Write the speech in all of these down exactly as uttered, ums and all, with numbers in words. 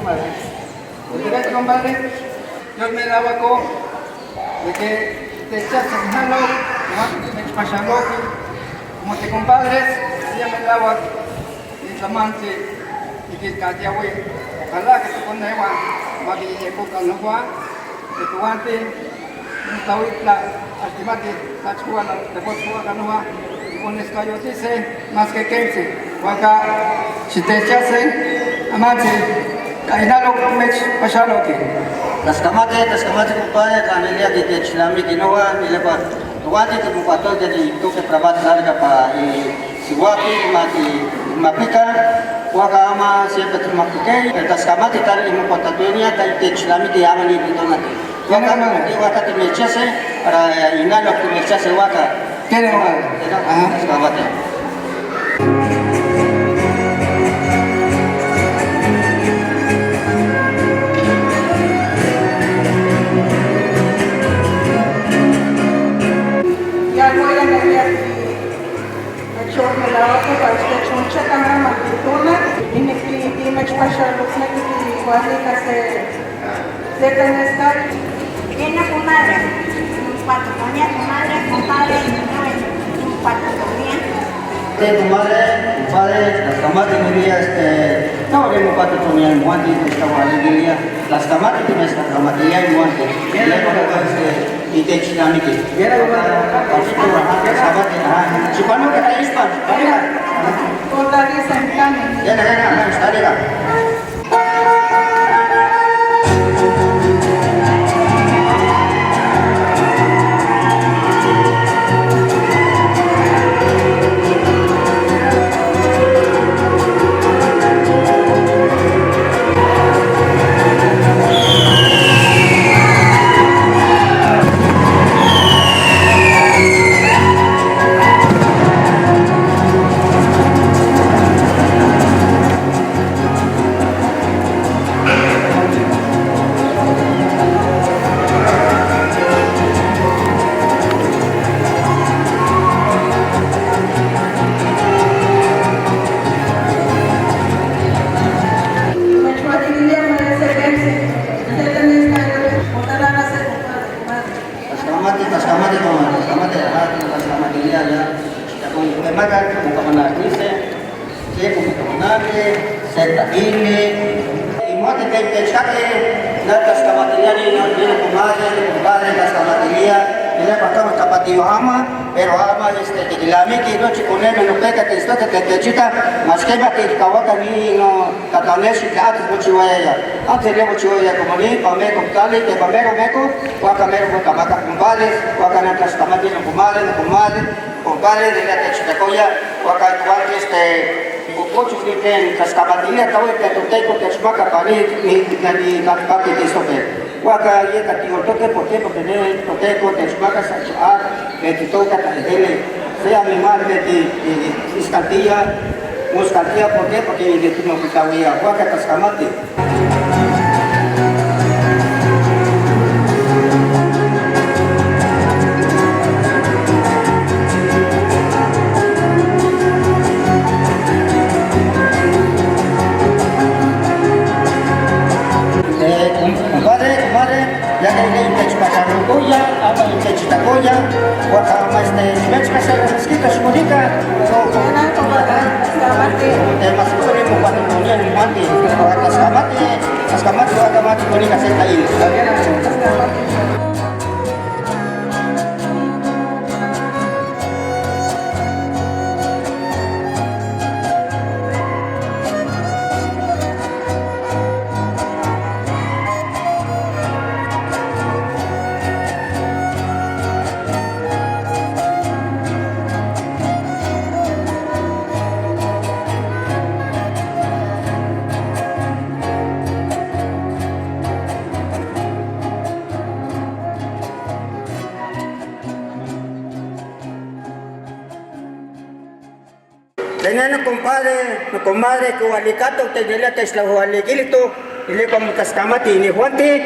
Pues, gracias, compadre. Dios me daba co, de que te echaste en jalo, como te me echaste jalo, como te compadres, ya me daba, y la manche, y que callaba, ojalá que te ponga agua, más que ya coca no va, que tu guante, Tawitla, achtimati, tachkuana, tepotkuana, nuha, pones kayo tise, más que quince. Waka, si te echasen, amanse, kainalo, mech, pashalo que. Taskamate, taskamate, compadre, familia que te chinami que no va, y le va, tuwati que mupato que te toque trabajar larga pa, y si guapi, mati, mapika, waka ama, siempre te mapike, el taskamate tal, y mupatatuenia, tal, te chinami que ama ni donate. Waka, waka, te me echase, para, eh, inalo, te me echase, waka. Tiene, waka. Ajá. Taskamate. Ya voy a cambiar. Machorme la otra para este choncha también, mantitona, y me, y, y me chupa charlos, me, y igual, y hace, se tenés tal. Bien, la comadre. Un pato ponía, comadre, compadre, no es un pato ponía. Sí, comadre, compadre, las camadas tenía, este, no, bien, un pato ponía, en Juan, y estaba alegría. Taskamati, taskamati, ya, igual. Ya, ya, ya, este, y te chinamiti. Ya, ya, ya. Taskamati, ajá. Chupano que está ahí, pa. Ya, ya, ya, ya, está, ya. Taskamati, taskamati, taskamati, ajá, taskamati, ya, ya. Ya, con, me mata, como que me la dice. Che, como que nadie, se tapine. Y muerte que te chaque, la taskamatilia, ni, ni, ni, comadre, ni, compadre, taskamatilia, y le pasamos tapatío ama, pero ama, este, que la miki, no, chico, neme, no peca, que esto, que te, te chita, más que va, que kawaka, ni, no, tataneshi, que antes, mucho vaya, antes le mucho vaya, como ni, pame, con tal, y que pamero, meco, guacamero, guacamaca, compadre, guacana, taskamatilia, comadre, comadre, compadre, de la techita, coya, guaca, este, Ocho ni ken taskamatilia tawe te Toteco te chmaka pani ni ni kapaki te sope. Waka ye katigo toke, ¿por qué? Porque ne Toteco te chmaka sa char, que te toca ta ele. Sea mi madre de iscantía, muscantía, ¿por qué? Porque de tu no pitawia, waka taskamati. Eh, com-, compadre, comadre, ya que le he hecho pasar un ya, ama le he hecho tacoya, guaca, este, me he hecho pasar los mosquitos, bonita. Buena, compadre, taskamati. Eh, más por el cuatro ponía en guante, taskamati. Taskamati, wakamati, konika seta i. Teneno compadre, no comadre, que walikato, te dile te isla walikilito, y le como taskamati, ni Juanti,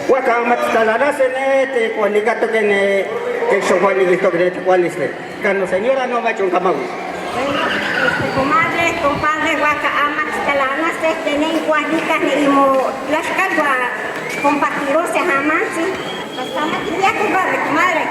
wakamat talarase ne, te walikato que ne, te isla walikilito, que te waliste. Cuando señora no va a echar un camago. Bueno, este, comadre, compadre, waka ama, Kalanas teh tenen kuadika ne imo laskagua compartirose hamansi. Basta mati dia kuba de madre.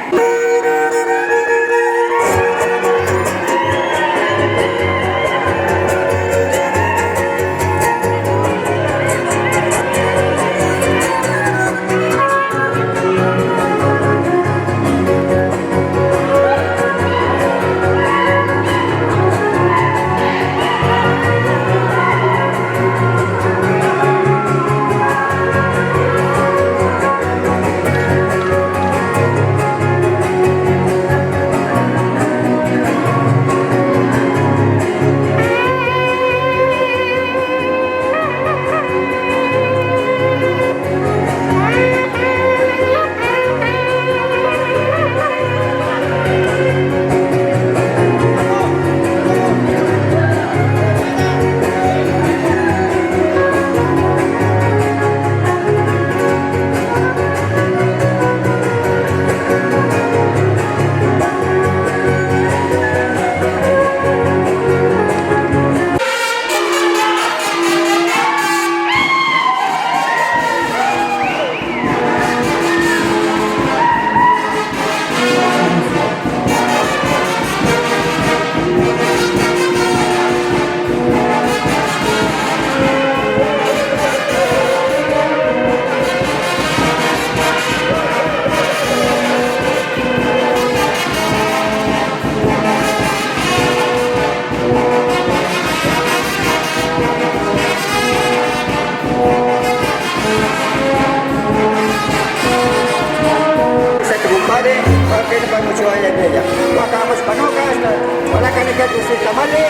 Sa tu kumpadre, pa kene pa mucho aya de ella. Wakamos panoka, hasta, wala kane ka tu si tamale,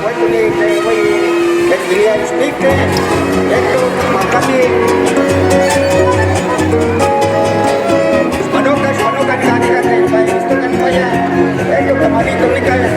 wala kane ka, wala, ka tu ya speak, esto, makami. Panoka, panoka, kane ka, kane pa, esto, kane pa ya. Esto, kamarito, ni kaya.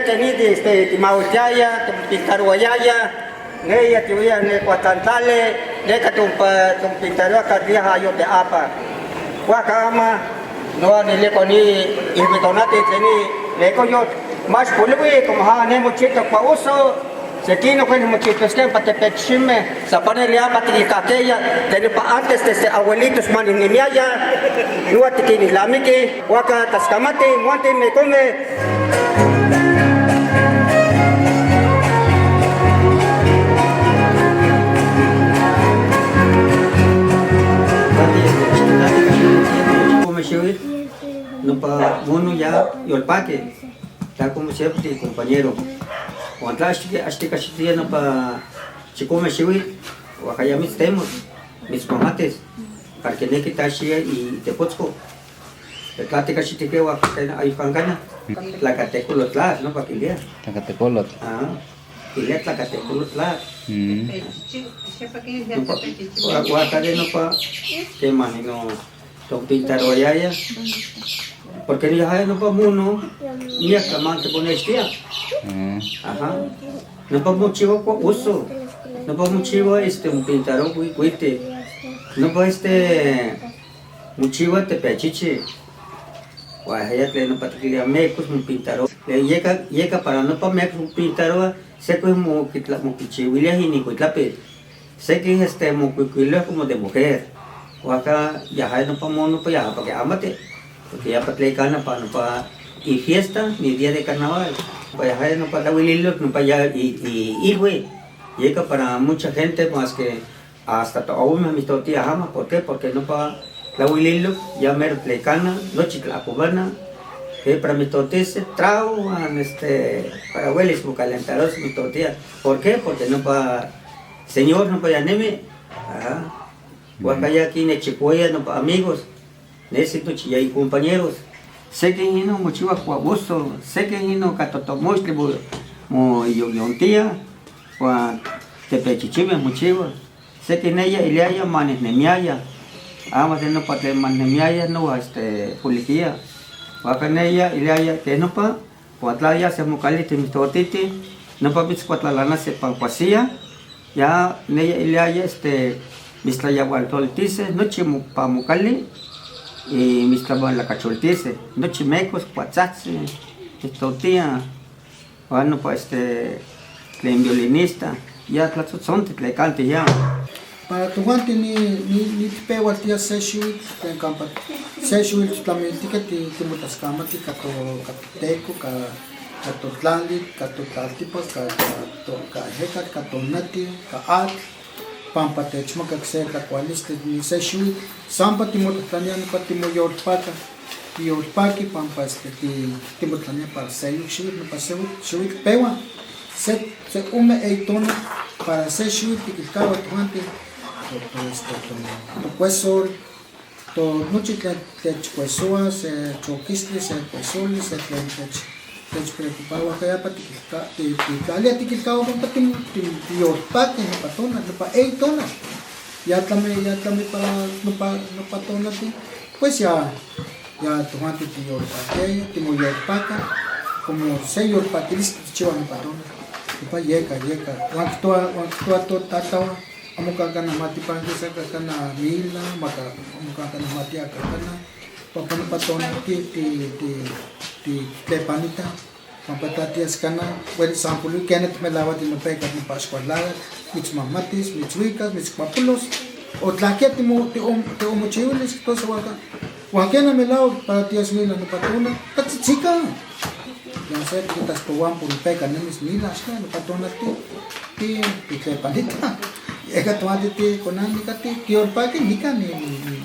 Keni este, timauiltiaya, tompintaruayaya, ne ya tiuia ne kuatlantlali, neka tompa-, tompintaruaka diaha yoteapa. Waka ama, no, ni leko ni, ihmitonati, teni, leko yo, mas puluwi, como ha, ne mochito kua uso, se kino kua mochito, este, pa tepechime, sapane le ama tikikakeya, teni pa antes de se abuelitos maninimiaya, nua tikini lamiki, waka taskamati, muanti me come, Chikome xiuitl, nopa mono ya yolpaki. Ta como siempre ti compañero. Huan tla axti, axti kaxitiya nopa chikome xiuitl, huan ya mitztemos, mitzmamatis, para que neki taxia itepotzco. Tla tikachitike uan ken ayukan kana, tlakatekolotlatl, nopa kilia. Tlakatekolotl. Ah, kilia tlakatekolotlatl. Mm. Nopa, ua-, uan kade nopa, kemani no, tompintaroayaya. Porque yahaya nopa mono, miak tlamantli konextia. Mm. Aha. Nopa mochiua kua uso. Nopa mochiua, este, mopintaroa kuikuiti. Nopa, este, mochiua tepechichi. Uan yahaya tlen nopa tikilia mecos mopintaroa. Yeka, yeka para nopa mecos mopintaroa, seki mokitla-, mokichiuilia ininkuitlapil. Seki, este, mokuikuilia como de mujer. Huan ka yahaya nopa mono, pues ya pa ke amati. Porque ya pa tlekan nopa, nopa ifiesta, ni día de carnaval. Pues yahaya nopa tlauililotl, nopa ya i, i, ihui. Yeka para mucha gente, mas que hasta toawime mihtotia ama. ¿Por qué? Porque nopa tlauililotl ya mero tlekana, nochi tlaakowena. Ke para mihtotise, trago, huan, este, para huelis mocalentaros mihtotia. ¿Por qué? Porque nopa Señor nopa ya nemi. Aha. Huan ka ya kinechikoya nopa amigos. Nesi nochi ya icompañeros. Seki inon mochiua kua uso, seki inon ka totomochtli mo-, moyoyontia, huan tepechichimeh mochiua. Seki ne ya iliaya manehnemiaya. Amo tlen nopa tlen manehnemiaya, noa, este, policía. Huan ka ne ya iliaya tlen nopa, Uan tla ya se mokalihti mihtotiti, nopa mitzkuatlalanase pankuasia, ya ne ya iliaya, este, mitztlayaualtoltise nochi mo-, pa mokali, y mitztlamalakacholtise nochi mecos, kuatzahtzi, mihtotia, uan nopa, este, tlen violinista, ya tlatzotzonti tlekanti ya. Para tojuanti ni, ni, ni tipeualtia se xiuitl, tlen kampa se xiuitl titlamiltike ti-, timotlaskamati ka to-, ka toTeko, ka, ka totlali, ka totlaltipas, ka, ka to-, ka ejekatl, ka tonati, ka atl, pampa techmakak se tlakualistli ni se xiuitl. Sampa timotlahtlania nopa timoyolpaka, tiyolpaki pampa, este, ti-, timotlahtlania para seyoc xiuitl, nopa se xiuitl peua. Se, se ome eyi tonal para se xiuitl tikilkaua tojuanti to, to, este, to, tokuesol, to, nochi tlen techkuesoa, se chokistli, se kuesoli, se tlen tech, techpreocuparoa, ka ya pa tikilka-, ti-, titlalia tikilkaua pampa tim-, tim-, tiyolpaki nopa tonal, nopa eyi tonal. Ya tlami, ya tlami para nopa, nopa tonaltin, pues ya, ya tojuanti tiyolpakia, timoyolpaka, como se yolpakilistli tikchiua nopa tonal. Nopa yeka, yeka. Uan kihtoua, uan kihtoua totatahua, amo kan kanah ma tipankis aka kanah mila, maka, amo kan kanah ma tia aka kanah, pampa nopa tonaltin ti, ti, ti, titlepanita. Pampa tla tias kanah, welis san poliwi kena timelauati nopeka nopa Axkualakatl, mitzmahmatis, mitzuikas, mitzkuapolos. O tla kema timo-, ti-, om-, timochiuilis, entonces uan ka, uan kena melauak para tias mila nopa tonal, katzitzika. Yan se tikitas tohuan por nopeka nemis mila, axka nopa tonaltin ti, ti, titlepanita. Yeka tojuanti ti konan nika ti, tiyolpaki nika ni, ni, ni,